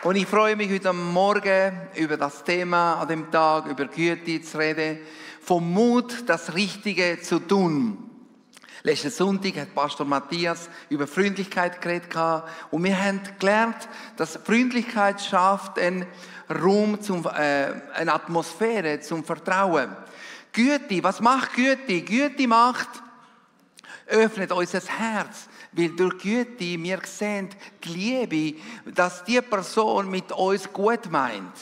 Und ich freue mich heute Morgen über das Thema an dem Tag, über Güte zu reden, vom Mut, das Richtige zu tun. Letzten Sonntag hat Pastor Matthias über Freundlichkeit geredet und wir haben gelernt, dass Freundlichkeit schafft einen Raum, eine Atmosphäre zum Vertrauen. Güte, was macht Güte? Güte öffnet unser Herz. Weil durch Güte wir sehen die Liebe, dass die Person mit uns gut meint.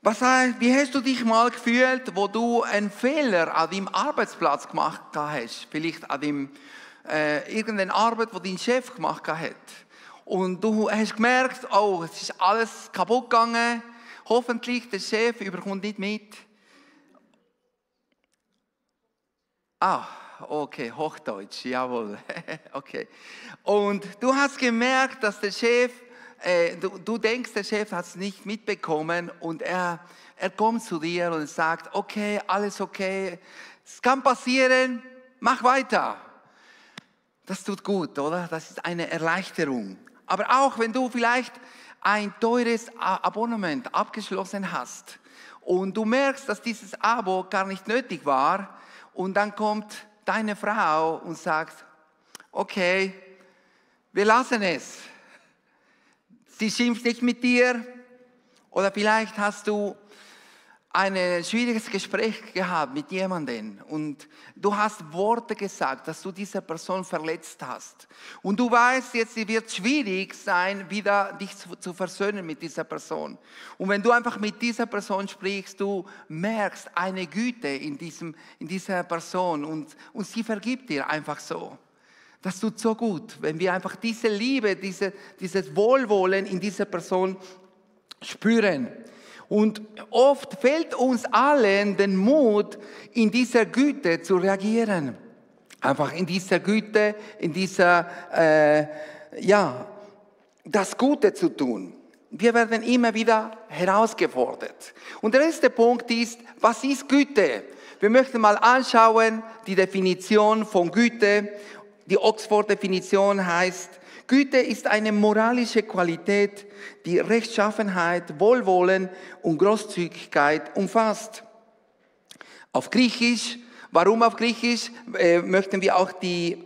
Wie hast du dich mal gefühlt, wo du einen Fehler an deinem Arbeitsplatz gemacht hast? Vielleicht an irgendeiner Arbeit, die dein Chef gemacht hat. Und du hast gemerkt, oh, es ist alles kaputt gegangen. Hoffentlich der Chef überkommt nicht mit. Okay, Hochdeutsch, jawohl. Okay. Und du hast gemerkt, dass der Chef, du denkst, der Chef hat es nicht mitbekommen und er kommt zu dir und sagt, okay, alles okay, es kann passieren, mach weiter. Das tut gut, oder? Das ist eine Erleichterung. Aber auch wenn du vielleicht ein teures Abonnement abgeschlossen hast und du merkst, dass dieses Abo gar nicht nötig war und dann kommt deine Frau und sagt, okay, wir lassen es. Sie schimpft nicht mit dir oder vielleicht hast du ein schwieriges Gespräch gehabt mit jemandem und du hast Worte gesagt, dass du diese Person verletzt hast. Und du weißt jetzt, es wird schwierig sein, wieder dich zu versöhnen mit dieser Person. Und wenn du einfach mit dieser Person sprichst, du merkst eine Güte in dieser Person und sie vergibt dir einfach so. Das tut so gut, wenn wir einfach diese Liebe, dieses Wohlwollen in dieser Person spüren. Und oft fehlt uns allen den Mut, in dieser Güte zu reagieren. Einfach in dieser Güte, das Gute zu tun. Wir werden immer wieder herausgefordert. Und der erste Punkt ist, was ist Güte? Wir möchten mal anschauen, die Definition von Güte. Die Oxford-Definition heißt, Güte ist eine moralische Qualität, die Rechtschaffenheit, Wohlwollen und Großzügigkeit umfasst. Auf Griechisch, warum auf Griechisch, möchten wir auch die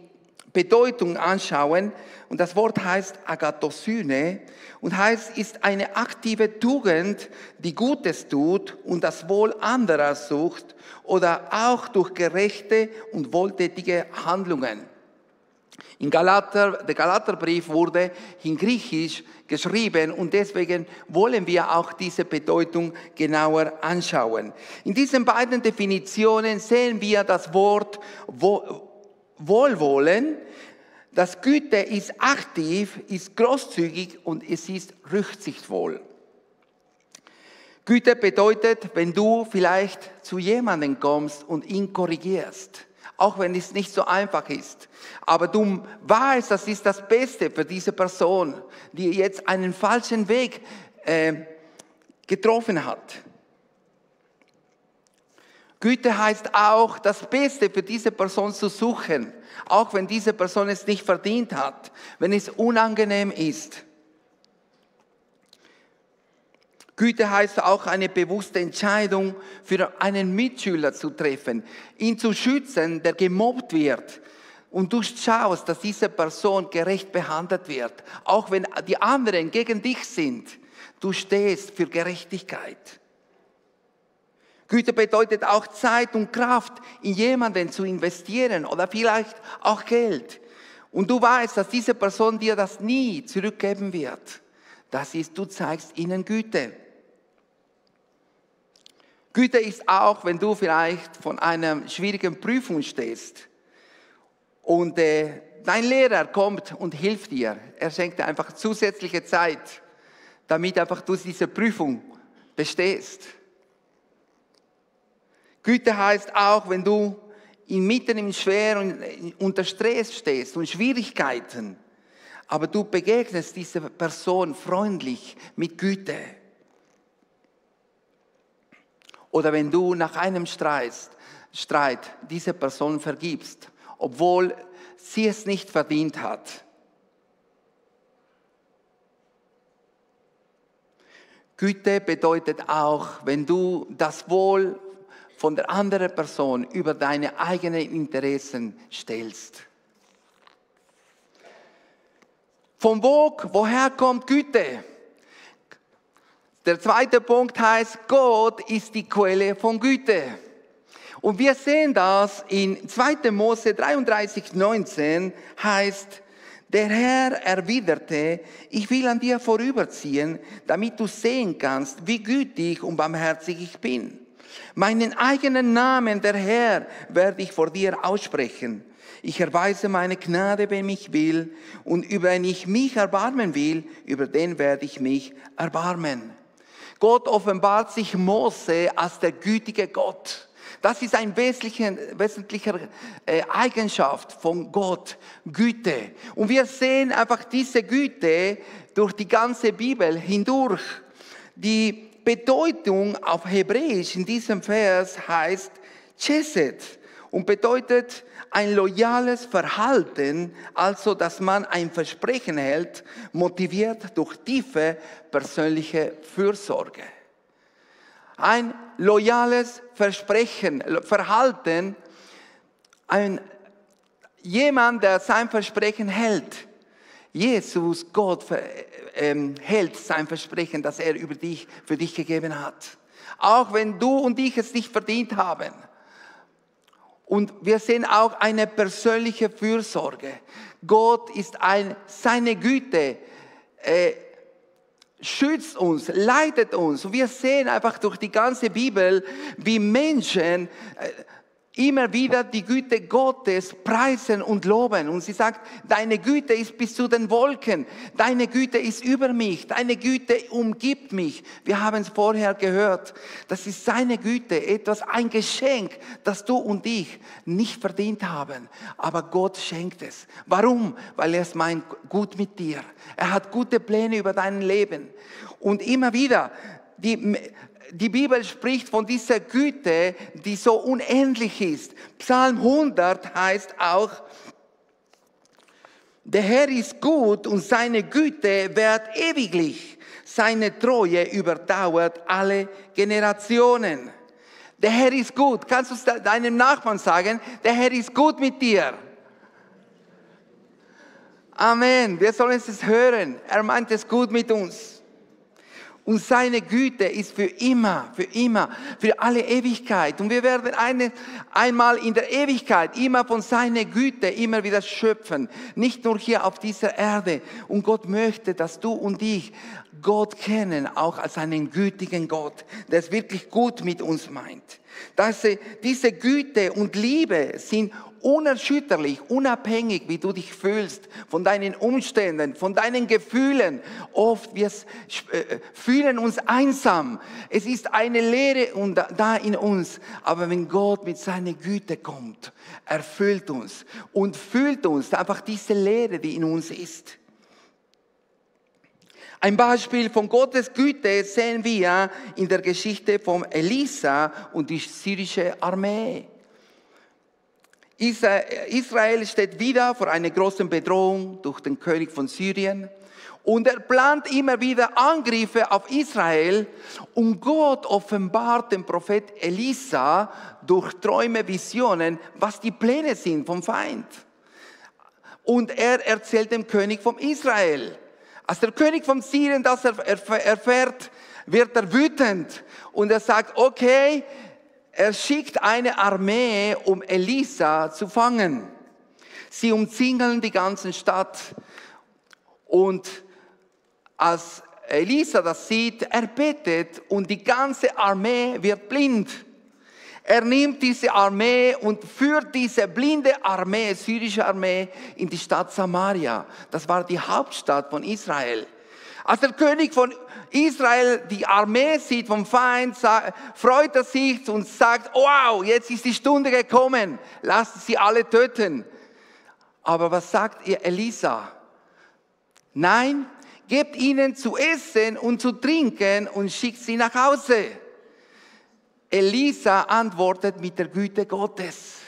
Bedeutung anschauen. Und das Wort heißt Agathosyne und heißt, ist eine aktive Tugend, die Gutes tut und das Wohl anderer sucht oder auch durch gerechte und wohltätige Handlungen. Der Galaterbrief wurde in Griechisch geschrieben und deswegen wollen wir auch diese Bedeutung genauer anschauen. In diesen beiden Definitionen sehen wir das Wort Wohlwollen. Das Güte ist aktiv, ist großzügig und es ist rücksichtsvoll. Güte bedeutet, wenn du vielleicht zu jemandem kommst und ihn korrigierst. Auch wenn es nicht so einfach ist. Aber du weißt, das ist das Beste für diese Person, die jetzt einen falschen Weg getroffen hat. Güte heißt auch, das Beste für diese Person zu suchen. Auch wenn diese Person es nicht verdient hat. Wenn es unangenehm ist. Güte heißt auch eine bewusste Entscheidung für einen Mitschüler zu treffen, ihn zu schützen, der gemobbt wird. Und du schaust, dass diese Person gerecht behandelt wird, auch wenn die anderen gegen dich sind. Du stehst für Gerechtigkeit. Güte bedeutet auch Zeit und Kraft, in jemanden zu investieren oder vielleicht auch Geld. Und du weißt, dass diese Person dir das nie zurückgeben wird. Du zeigst ihnen Güte. Güte ist auch, wenn du vielleicht vor einer schwierigen Prüfung stehst und dein Lehrer kommt und hilft dir. Er schenkt dir einfach zusätzliche Zeit, damit einfach du diese Prüfung bestehst. Güte heißt auch, wenn du mitten im Schwer und unter Stress stehst und Schwierigkeiten, aber du begegnest dieser Person freundlich mit Güte. Oder wenn du nach einem Streit diese Person vergibst, obwohl sie es nicht verdient hat. Güte bedeutet auch, wenn du das Wohl von der anderen Person über deine eigenen Interessen stellst. Woher kommt Güte? Der zweite Punkt heißt, Gott ist die Quelle von Güte. Und wir sehen das in 2. Mose 33,19 heißt, der Herr erwiderte, ich will an dir vorüberziehen, damit du sehen kannst, wie gütig und barmherzig ich bin. Meinen eigenen Namen, der Herr, werde ich vor dir aussprechen. Ich erweise meine Gnade, wem ich will, und über wen ich mich erbarmen will, über den werde ich mich erbarmen. Gott offenbart sich Mose als der gütige Gott. Das ist eine wesentliche Eigenschaft von Gott, Güte. Und wir sehen einfach diese Güte durch die ganze Bibel hindurch. Die Bedeutung auf Hebräisch in diesem Vers heißt Chesed und bedeutet ein loyales Verhalten, also dass man ein Versprechen hält, motiviert durch tiefe persönliche Fürsorge. Ein loyales Verhalten, jemand, der sein Versprechen hält. Jesus, Gott, hält sein Versprechen, das er für dich gegeben hat. Auch wenn du und ich es nicht verdient haben. Und wir sehen auch eine persönliche Fürsorge. Gott ist seine Güte, schützt uns, leitet uns. Und wir sehen einfach durch die ganze Bibel, wie Menschen immer wieder die Güte Gottes preisen und loben. Und sie sagt, deine Güte ist bis zu den Wolken, deine Güte ist über mich, deine Güte umgibt mich. Wir haben es vorher gehört, das ist seine Güte, ein Geschenk, das du und ich nicht verdient haben. Aber Gott schenkt es. Warum? Weil er es meint gut mit dir. Er hat gute Pläne über dein Leben. Und immer wieder, die Bibel spricht von dieser Güte, die so unendlich ist. Psalm 100 heißt auch, der Herr ist gut und seine Güte währt ewiglich. Seine Treue überdauert alle Generationen. Der Herr ist gut. Kannst du es deinem Nachbarn sagen? Der Herr ist gut mit dir. Amen. Wir sollen es hören. Er meint es gut mit uns. Und seine Güte ist für immer, für alle Ewigkeit. Und wir werden einmal in der Ewigkeit immer von seiner Güte immer wieder schöpfen. Nicht nur hier auf dieser Erde. Und Gott möchte, dass du und ich Gott kennen, auch als einen gütigen Gott, der es wirklich gut mit uns meint. Diese Güte und Liebe sind unerschütterlich, unabhängig, wie du dich fühlst, von deinen Umständen, von deinen Gefühlen. Oft wir fühlen uns einsam. Es ist eine Leere da in uns. Aber wenn Gott mit seiner Güte kommt, erfüllt uns und füllt uns einfach diese Leere, die in uns ist. Ein Beispiel von Gottes Güte sehen wir in der Geschichte von Elisa und die syrische Armee. Israel steht wieder vor einer großen Bedrohung durch den König von Syrien. Und er plant immer wieder Angriffe auf Israel. Und Gott offenbart dem Prophet Elisa durch Träume, Visionen, was die Pläne sind vom Feind. Und er erzählt dem König von Israel. Als der König von Syrien das erfährt, wird er wütend. Und er sagt, okay, er schickt eine Armee, um Elisa zu fangen. Sie umzingeln die ganze Stadt. Und als Elisa das sieht, er betet und die ganze Armee wird blind. Er nimmt diese Armee und führt diese blinde Armee, syrische Armee, in die Stadt Samaria. Das war die Hauptstadt von Israel. Als der König von Israel die Armee sieht vom Feind, freut er sich und sagt, wow, jetzt ist die Stunde gekommen, lasst sie alle töten. Aber was sagt ihr Elisa? Nein, gebt ihnen zu essen und zu trinken und schickt sie nach Hause. Elisa antwortet mit der Güte Gottes.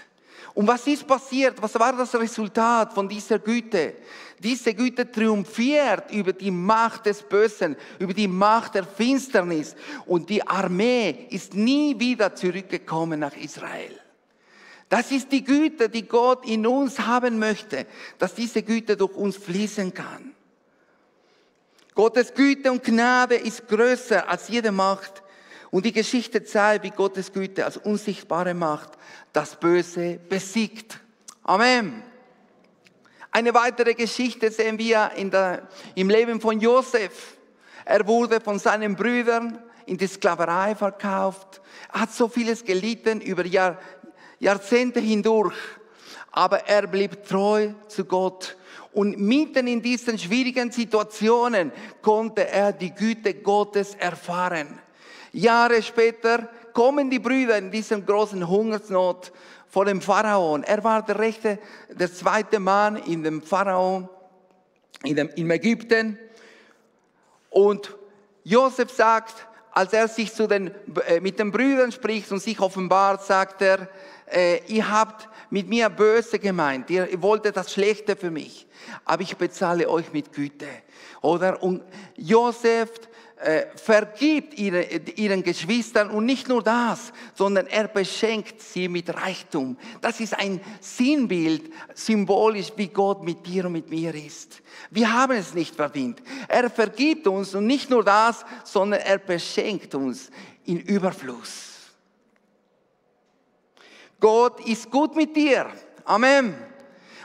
Und was ist passiert? Was war das Resultat von dieser Güte? Diese Güte triumphiert über die Macht des Bösen, über die Macht der Finsternis. Und die Armee ist nie wieder zurückgekommen nach Israel. Das ist die Güte, die Gott in uns haben möchte, dass diese Güte durch uns fließen kann. Gottes Güte und Gnade ist größer als jede Macht. Und die Geschichte zeigt, wie Gottes Güte als unsichtbare Macht das Böse besiegt. Amen. Eine weitere Geschichte sehen wir im Leben von Josef. Er wurde von seinen Brüdern in die Sklaverei verkauft. Er hat so vieles gelitten über Jahrzehnte hindurch. Aber er blieb treu zu Gott. Und mitten in diesen schwierigen Situationen konnte er die Güte Gottes erfahren. Jahre später kommen die Brüder in diesem großen Hungersnot vor dem Pharao. Er war der zweite Mann in dem Pharao, in Ägypten. Und Josef sagt, als er sich mit den Brüdern spricht und sich offenbart, sagt er, ihr habt mit mir böse gemeint, ihr wolltet das Schlechte für mich, aber ich bezahle euch mit Güte. Oder? Und Josef vergibt ihren Geschwistern und nicht nur das, sondern er beschenkt sie mit Reichtum. Das ist ein Sinnbild, symbolisch, wie Gott mit dir und mit mir ist. Wir haben es nicht verdient. Er vergibt uns und nicht nur das, sondern er beschenkt uns in Überfluss. Gott ist gut mit dir. Amen.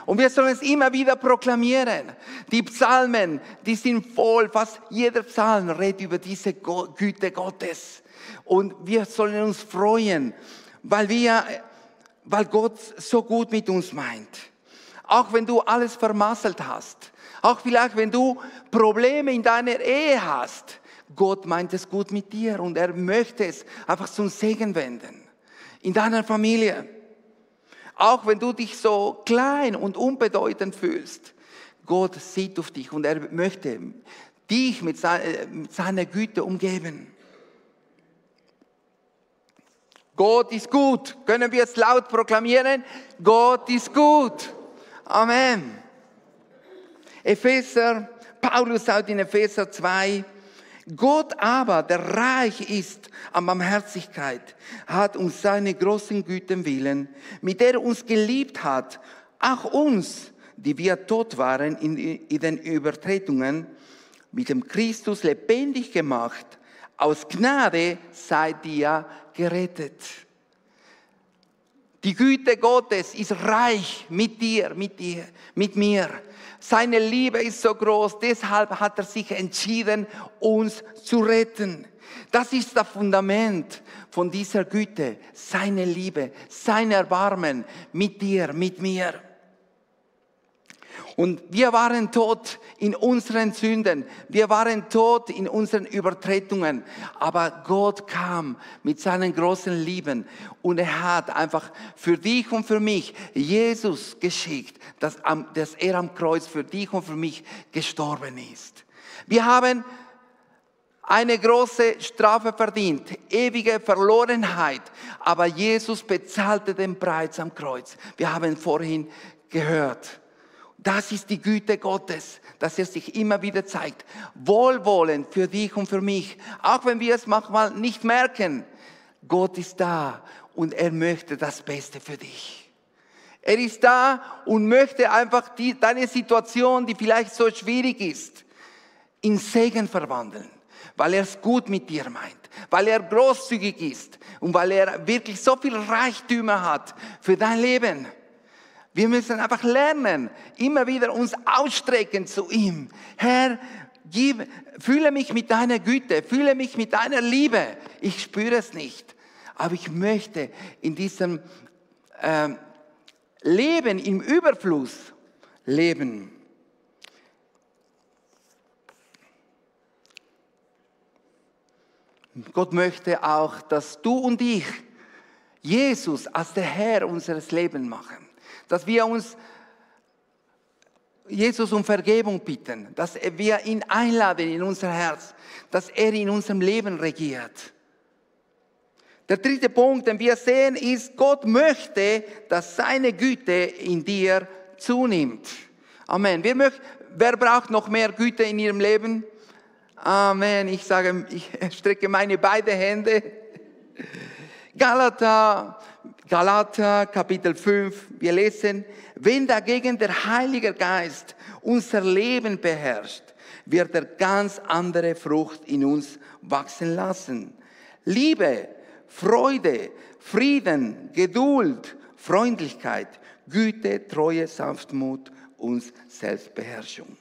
Und wir sollen es immer wieder proklamieren. Die Psalmen, die sind voll, fast jeder Psalm redet über diese Güte Gottes. Und wir sollen uns freuen, weil Gott so gut mit uns meint. Auch wenn du alles vermasselt hast, auch vielleicht wenn du Probleme in deiner Ehe hast, Gott meint es gut mit dir und er möchte es einfach zum Segen wenden. In deiner Familie. Auch wenn du dich so klein und unbedeutend fühlst, Gott sieht auf dich und er möchte dich mit seiner Güte umgeben. Gott ist gut. Können wir es laut proklamieren? Gott ist gut. Amen. Paulus sagt in Epheser 2, Gott aber, der reich ist an Barmherzigkeit, hat um seine großen Güten willen, mit der er uns geliebt hat, auch uns, die wir tot waren in den Übertretungen, mit dem Christus lebendig gemacht. Aus Gnade seid ihr gerettet. Die Güte Gottes ist reich mit dir, mit mir. Seine Liebe ist so groß, deshalb hat er sich entschieden, uns zu retten. Das ist das Fundament von dieser Güte, seine Liebe, sein Erbarmen mit dir, mit mir. Und wir waren tot in unseren Sünden, wir waren tot in unseren Übertretungen, aber Gott kam mit seinen großen Lieben und er hat einfach für dich und für mich Jesus geschickt, dass er am Kreuz für dich und für mich gestorben ist. Wir haben eine große Strafe verdient, ewige Verlorenheit, aber Jesus bezahlte den Preis am Kreuz. Wir haben vorhin gehört. Das ist die Güte Gottes, dass er sich immer wieder zeigt. Wohlwollend für dich und für mich. Auch wenn wir es manchmal nicht merken. Gott ist da und er möchte das Beste für dich. Er ist da und möchte einfach deine Situation, die vielleicht so schwierig ist, in Segen verwandeln. Weil er es gut mit dir meint. Weil er großzügig ist. Und weil er wirklich so viel Reichtümer hat für dein Leben. Wir müssen einfach lernen, immer wieder uns ausstrecken zu ihm. Herr, fühle mich mit deiner Güte, fühle mich mit deiner Liebe. Ich spüre es nicht, aber ich möchte in diesem Leben im Überfluss leben. Gott möchte auch, dass du und ich Jesus als der Herr unseres Lebens machen. Dass wir uns Jesus um Vergebung bitten, dass wir ihn einladen in unser Herz, dass er in unserem Leben regiert. Der dritte Punkt, den wir sehen, ist, Gott möchte, dass seine Güte in dir zunimmt. Amen. Wer braucht noch mehr Güte in ihrem Leben? Amen. Ich strecke meine beiden Hände. Galater Kapitel 5, wir lesen, wenn dagegen der Heilige Geist unser Leben beherrscht, wird er ganz andere Frucht in uns wachsen lassen. Liebe, Freude, Frieden, Geduld, Freundlichkeit, Güte, Treue, Sanftmut und Selbstbeherrschung.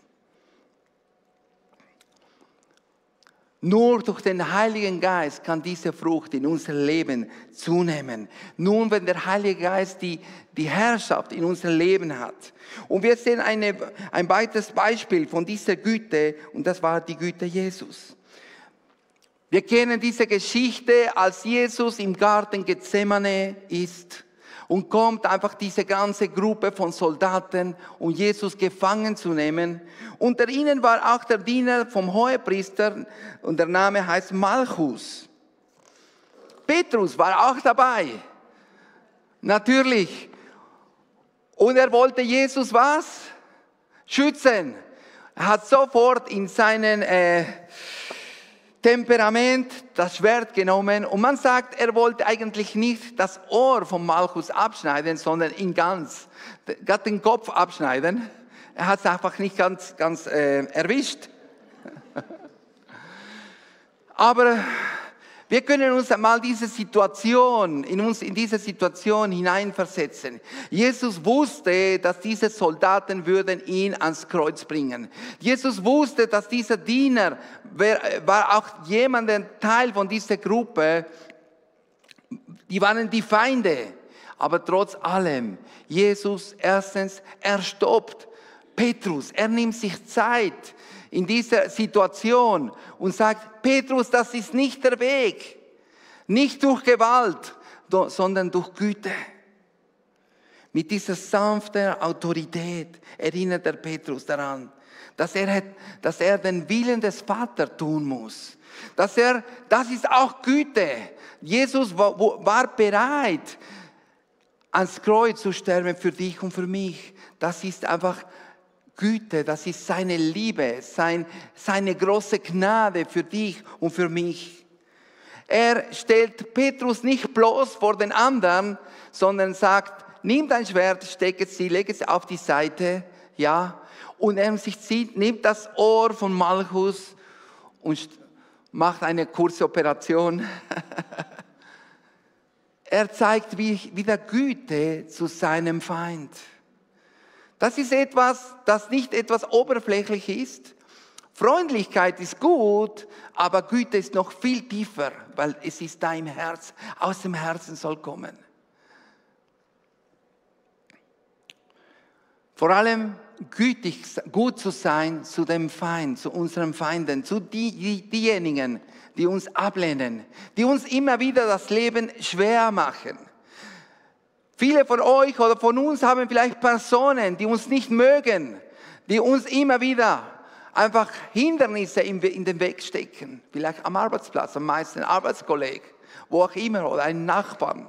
Nur durch den Heiligen Geist kann diese Frucht in unser Leben zunehmen. Nur wenn der Heilige Geist die Herrschaft in unser Leben hat. Und wir sehen ein weiteres Beispiel von dieser Güte, und das war die Güte Jesus. Wir kennen diese Geschichte, als Jesus im Garten Gethsemane ist und kommt einfach diese ganze Gruppe von Soldaten, um Jesus gefangen zu nehmen. Unter ihnen war auch der Diener vom Hohepriester und der Name heißt Malchus. Petrus war auch dabei, natürlich. Und er wollte Jesus was? Schützen. Er hat sofort in seinen Temperament das Schwert genommen und man sagt, er wollte eigentlich nicht das Ohr von Malchus abschneiden, sondern ihn ganz, gerade den Kopf abschneiden. Er hat es einfach nicht ganz erwischt. Aber wir können uns einmal in diese Situation hineinversetzen. Jesus wusste, dass diese Soldaten würden ihn ans Kreuz bringen. Jesus wusste, dass dieser Diener war auch jemand, ein Teil von dieser Gruppe. Die waren die Feinde. Aber trotz allem, Jesus erstens, er stoppt Petrus. Er nimmt sich Zeit in dieser Situation und sagt, Petrus, das ist nicht der Weg. Nicht durch Gewalt, sondern durch Güte. Mit dieser sanften Autorität erinnert der Petrus daran, dass er den Willen des Vaters tun muss. Das ist auch Güte. Jesus war bereit, ans Kreuz zu sterben für dich und für mich. Das ist einfach Güte, das ist seine Liebe, seine große Gnade für dich und für mich. Er stellt Petrus nicht bloß vor den anderen, sondern sagt, nimm dein Schwert, stecke es, lege es auf die Seite, ja, und er nimmt das Ohr von Malchus und macht eine kurze Operation. Er zeigt wieder Güte zu seinem Feind. Das ist etwas, das nicht etwas oberflächlich ist. Freundlichkeit ist gut, aber Güte ist noch viel tiefer, weil es ist da im Herz, aus dem Herzen soll kommen. Vor allem gut zu sein zu dem Feind, zu unseren Feinden, zu diejenigen, die uns ablehnen, die uns immer wieder das Leben schwer machen. Viele von euch oder von uns haben vielleicht Personen, die uns nicht mögen, die uns immer wieder einfach Hindernisse in den Weg stecken. Vielleicht am Arbeitsplatz, am meisten Arbeitskollegen, wo auch immer, oder einen Nachbarn.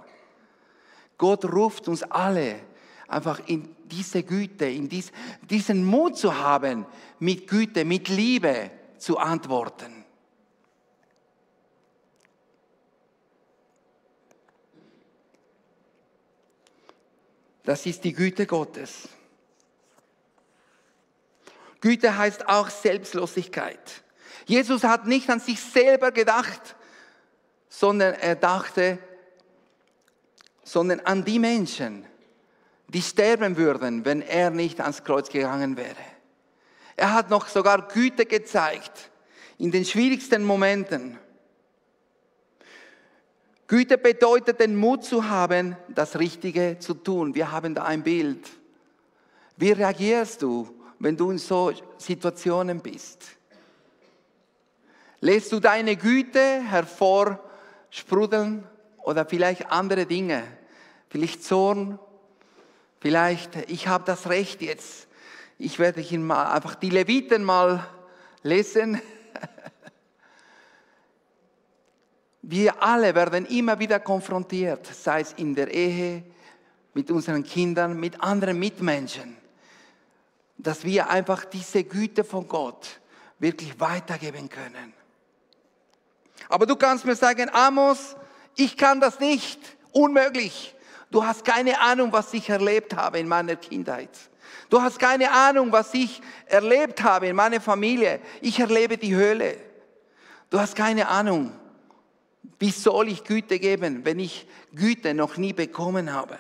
Gott ruft uns alle einfach in diese Güte, in diesen Mut zu haben, mit Güte, mit Liebe zu antworten. Das ist die Güte Gottes. Güte heißt auch Selbstlosigkeit. Jesus hat nicht an sich selber gedacht, sondern an die Menschen, die sterben würden, wenn er nicht ans Kreuz gegangen wäre. Er hat noch sogar Güte gezeigt in den schwierigsten Momenten. Güte bedeutet, den Mut zu haben, das Richtige zu tun. Wir haben da ein Bild. Wie reagierst du, wenn du in so Situationen bist? Lässt du deine Güte hervorsprudeln oder vielleicht andere Dinge? Vielleicht Zorn, vielleicht, ich habe das Recht jetzt. Ich werde hier mal einfach die Leviten mal lesen. wir alle werden immer wieder konfrontiert, sei es in der Ehe, mit unseren Kindern, mit anderen Mitmenschen, dass wir einfach diese Güte von Gott wirklich weitergeben können. Aber du kannst mir sagen, Amos, ich kann das nicht, unmöglich. Du hast keine Ahnung, was ich erlebt habe in meiner Kindheit. Du hast keine Ahnung, was ich erlebt habe in meiner Familie. Ich erlebe die Hölle. Du hast keine Ahnung. Wie soll ich Güte geben, wenn ich Güte noch nie bekommen habe?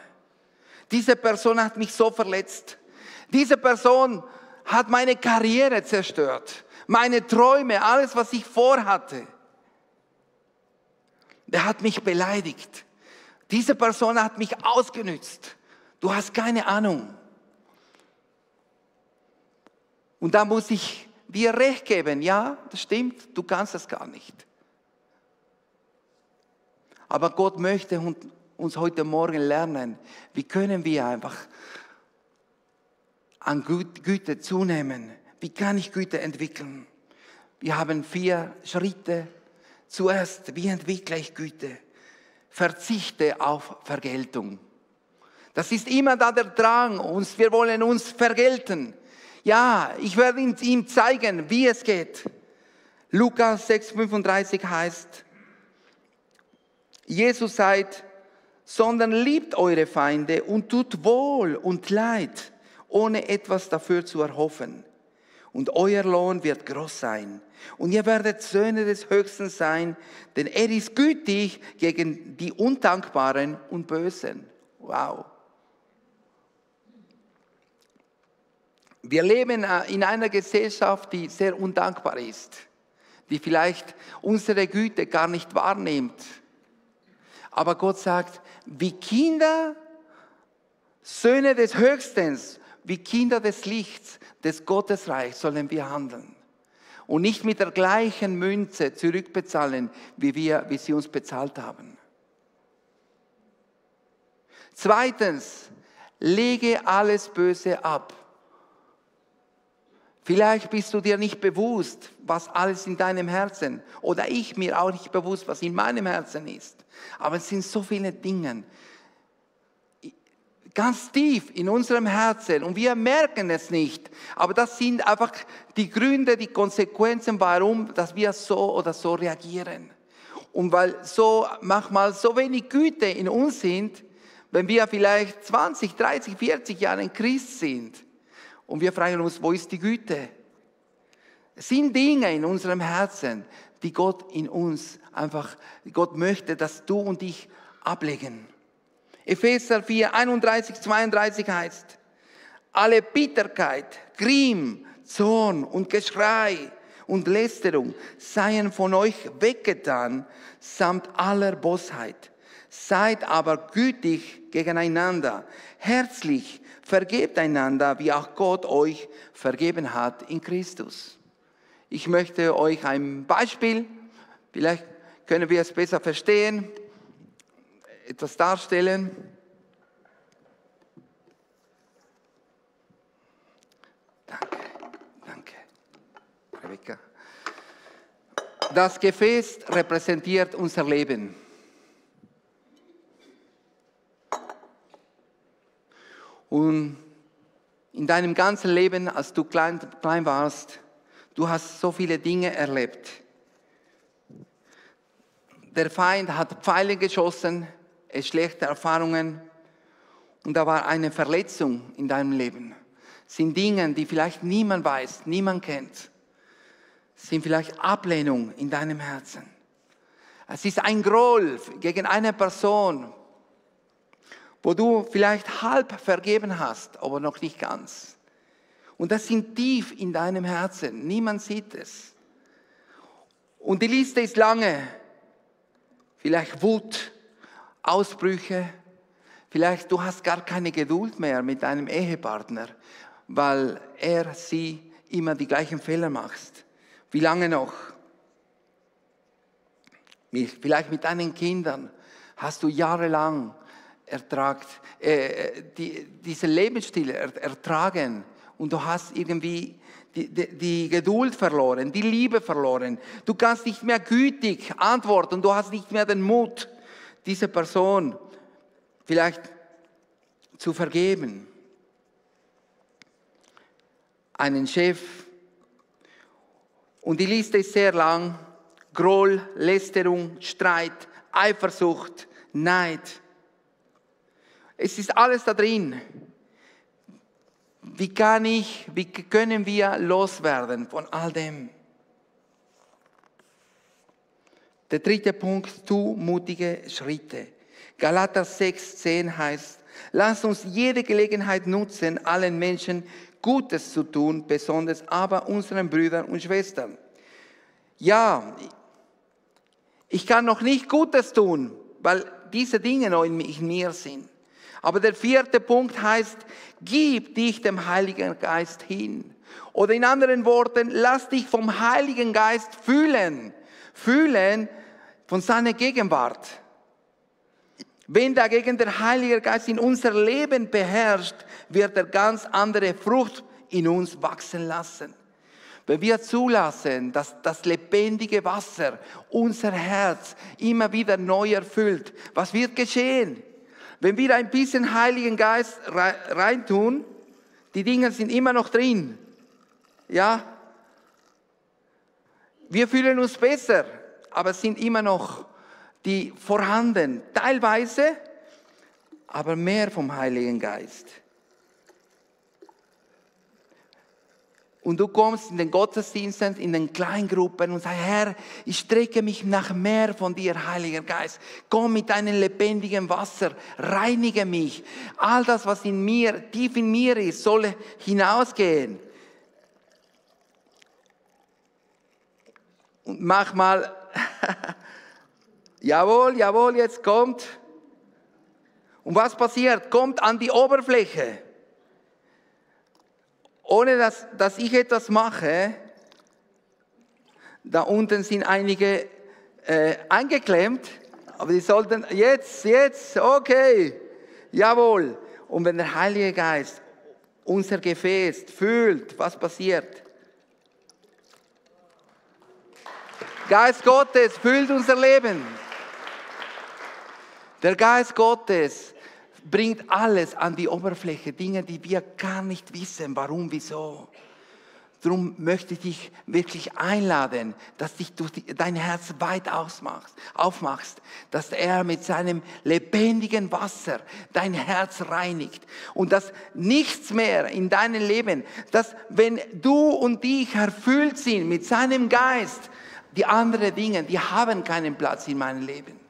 Diese Person hat mich so verletzt. Diese Person hat meine Karriere zerstört. Meine Träume, alles, was ich vorhatte. Der hat mich beleidigt. Diese Person hat mich ausgenützt. Du hast keine Ahnung. Und da muss ich dir recht geben. Ja, das stimmt, du kannst das gar nicht. Aber Gott möchte uns heute Morgen lernen, wie können wir einfach an Güte zunehmen. Wie kann ich Güte entwickeln? Wir haben 4 Schritte. Zuerst, wie entwickle ich Güte? Verzichte auf Vergeltung. Das ist immer da der Drang, wir wollen uns vergelten. Ja, ich werde ihm zeigen, wie es geht. Lukas 6,35 heißt, Jesus sagt, sondern liebt eure Feinde und tut Wohl und Leid, ohne etwas dafür zu erhoffen. Und euer Lohn wird groß sein. Und ihr werdet Söhne des Höchsten sein, denn er ist gütig gegen die Undankbaren und Bösen. Wow. Wir leben in einer Gesellschaft, die sehr undankbar ist, die vielleicht unsere Güte gar nicht wahrnimmt. Aber Gott sagt, wie Kinder, Söhne des Höchsten, wie Kinder des Lichts, des Gottesreichs sollen wir handeln. Und nicht mit der gleichen Münze zurückbezahlen, wie sie uns bezahlt haben. Zweitens, lege alles Böse ab. Vielleicht bist du dir nicht bewusst, was alles in deinem Herzen, oder ich mir auch nicht bewusst, was in meinem Herzen ist. Aber es sind so viele Dinge, ganz tief in unserem Herzen und wir merken es nicht. Aber das sind einfach die Gründe, die Konsequenzen, warum dass wir so oder so reagieren. Und weil so manchmal so wenig Güte in uns sind, wenn wir vielleicht 20, 30, 40 Jahre Christ sind und wir fragen uns, wo ist die Güte? Es sind Dinge in unserem Herzen, die Gott in uns einfach, Gott möchte, dass du und ich ablegen. Epheser 4, 31, 32 heißt, alle Bitterkeit, Grimm, Zorn und Geschrei und Lästerung seien von euch weggetan, samt aller Bosheit. Seid aber gütig gegeneinander, herzlich, vergebt einander, wie auch Gott euch vergeben hat in Christus. Ich möchte euch ein Beispiel, vielleicht können wir es besser verstehen, etwas darstellen. Danke, Rebecca. Das Gefäß repräsentiert unser Leben. Und in deinem ganzen Leben, als du klein warst, du hast so viele Dinge erlebt. Der Feind hat Pfeile geschossen, schlechte Erfahrungen und da war eine Verletzung in deinem Leben. Es sind Dinge, die vielleicht niemand weiß, niemand kennt. Es sind vielleicht Ablehnung in deinem Herzen. Es ist ein Groll gegen eine Person, wo du vielleicht halb vergeben hast, aber noch nicht ganz. Und das sind tief in deinem Herzen. Niemand sieht es. Und die Liste ist lange. Vielleicht Wut, Ausbrüche. Vielleicht du hast gar keine Geduld mehr mit deinem Ehepartner, weil sie immer die gleichen Fehler macht. Wie lange noch? Vielleicht mit deinen Kindern hast du jahrelang diesen Lebensstil ertragen und du hast irgendwie die Geduld verloren, die Liebe verloren. Du kannst nicht mehr gütig antworten, du hast nicht mehr den Mut, diese Person vielleicht zu vergeben. Einen Chef. Und die Liste ist sehr lang. Groll, Lästerung, Streit, Eifersucht, Neid. Es ist alles da drin. Wie können wir loswerden von all dem? Der dritte Punkt, tu mutige Schritte. Galater 6,10 heißt, lasst uns jede Gelegenheit nutzen, allen Menschen Gutes zu tun, besonders aber unseren Brüdern und Schwestern. Ja, ich kann noch nicht Gutes tun, weil diese Dinge noch in mir sind. Aber der vierte Punkt heißt, gib dich dem Heiligen Geist hin. Oder in anderen Worten, lass dich vom Heiligen Geist fühlen. Fühlen von seiner Gegenwart. Wenn dagegen der Heilige Geist in unser Leben beherrscht, wird er ganz andere Frucht in uns wachsen lassen. Wenn wir zulassen, dass das lebendige Wasser unser Herz immer wieder neu erfüllt, was wird geschehen? Wenn wir ein bisschen Heiligen Geist reintun, die Dinge sind immer noch drin. Ja? Wir fühlen uns besser, aber sind immer noch die vorhanden. Teilweise, aber mehr vom Heiligen Geist. Und du kommst in den Gottesdiensten, in den Kleingruppen und sagst, Herr, ich strecke mich nach mehr von dir, Heiliger Geist. Komm mit deinem lebendigen Wasser, reinige mich. All das, was in mir, tief in mir ist, soll hinausgehen. Und mach mal, jawohl, jawohl, jetzt kommt. Und was passiert? Kommt an die Oberfläche. Ohne dass ich etwas mache, da unten sind einige eingeklemmt, aber die sollten jetzt, okay, jawohl. Und wenn der Heilige Geist unser Gefäß füllt, was passiert? Geist Gottes füllt unser Leben. Der Geist Gottes bringt alles an die Oberfläche, Dinge, die wir gar nicht wissen, warum, wieso. Darum möchte ich dich wirklich einladen, dass dich dein Herz weit aufmachst, dass er mit seinem lebendigen Wasser dein Herz reinigt und dass nichts mehr in deinem Leben, dass wenn du und ich erfüllt sind mit seinem Geist, die anderen Dinge, die haben keinen Platz in meinem Leben.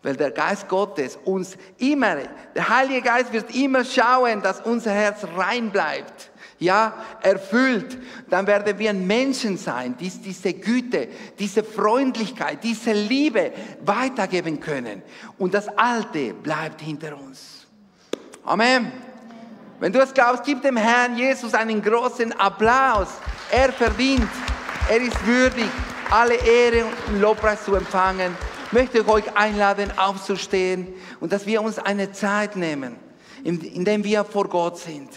Weil der Geist Gottes uns immer, der Heilige Geist wird immer schauen, dass unser Herz rein bleibt. Ja, erfüllt. Dann werden wir Menschen sein, die diese Güte, diese Freundlichkeit, diese Liebe weitergeben können. Und das Alte bleibt hinter uns. Amen. Wenn du es glaubst, gib dem Herrn Jesus einen großen Applaus. Er verdient, er ist würdig, alle Ehre und Lobpreis zu empfangen. Möchte ich euch einladen, aufzustehen und dass wir uns eine Zeit nehmen, indem wir vor Gott sind.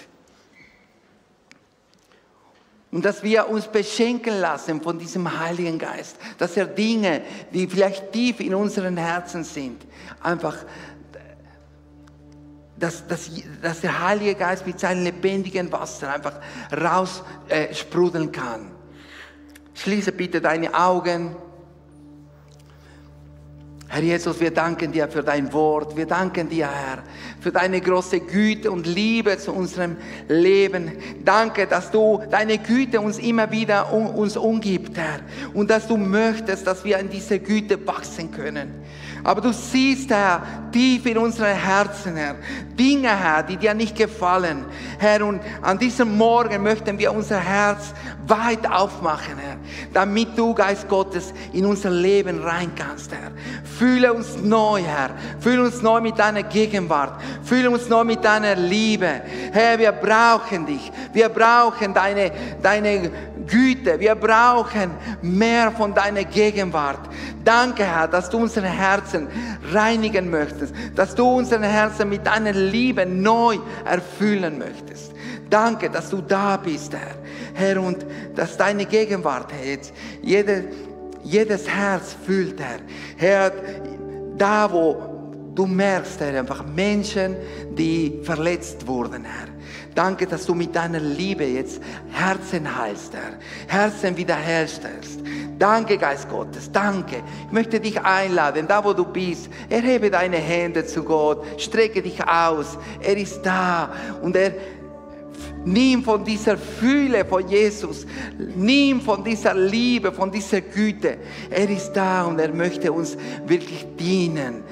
Und dass wir uns beschenken lassen von diesem Heiligen Geist. Dass er Dinge, die vielleicht tief in unseren Herzen sind, einfach, dass der Heilige Geist mit seinem lebendigen Wasser einfach raussprudeln kann. Schließe bitte deine Augen. Herr Jesus, wir danken dir für dein Wort. Wir danken dir, Herr, für deine große Güte und Liebe zu unserem Leben. Danke, dass du deine Güte uns immer wieder uns umgibst, Herr. Und dass du möchtest, dass wir in dieser Güte wachsen können. Aber du siehst, Herr, tief in unseren Herzen, Herr, Dinge, Herr, die dir nicht gefallen. Herr, und an diesem Morgen möchten wir unser Herz weit aufmachen, Herr, damit du, Geist Gottes, in unser Leben rein kannst, Herr. Fühle uns neu, Herr. Fühle uns neu mit deiner Gegenwart. Fühle uns neu mit deiner Liebe. Herr, wir brauchen dich. Wir brauchen deine Güte. Wir brauchen mehr von deiner Gegenwart. Danke, Herr, dass du unsere Herzen reinigen möchtest. Dass du unsere Herzen mit deiner Liebe neu erfüllen möchtest. Danke, dass du da bist, Herr. Herr, und dass deine Gegenwart, Herr, jetzt jedes Herz füllt, Herr. Herr, da wo du merkst, Herr, einfach Menschen, die verletzt wurden, Herr. Danke, dass du mit deiner Liebe jetzt Herzen heilst, Herr. Herzen wiederherstellst. Danke, Geist Gottes, danke. Ich möchte dich einladen, da wo du bist, erhebe deine Hände zu Gott, strecke dich aus. Er ist da und nimm von dieser Fülle von Jesus, nimm von dieser Liebe, von dieser Güte. Er ist da und er möchte uns wirklich dienen.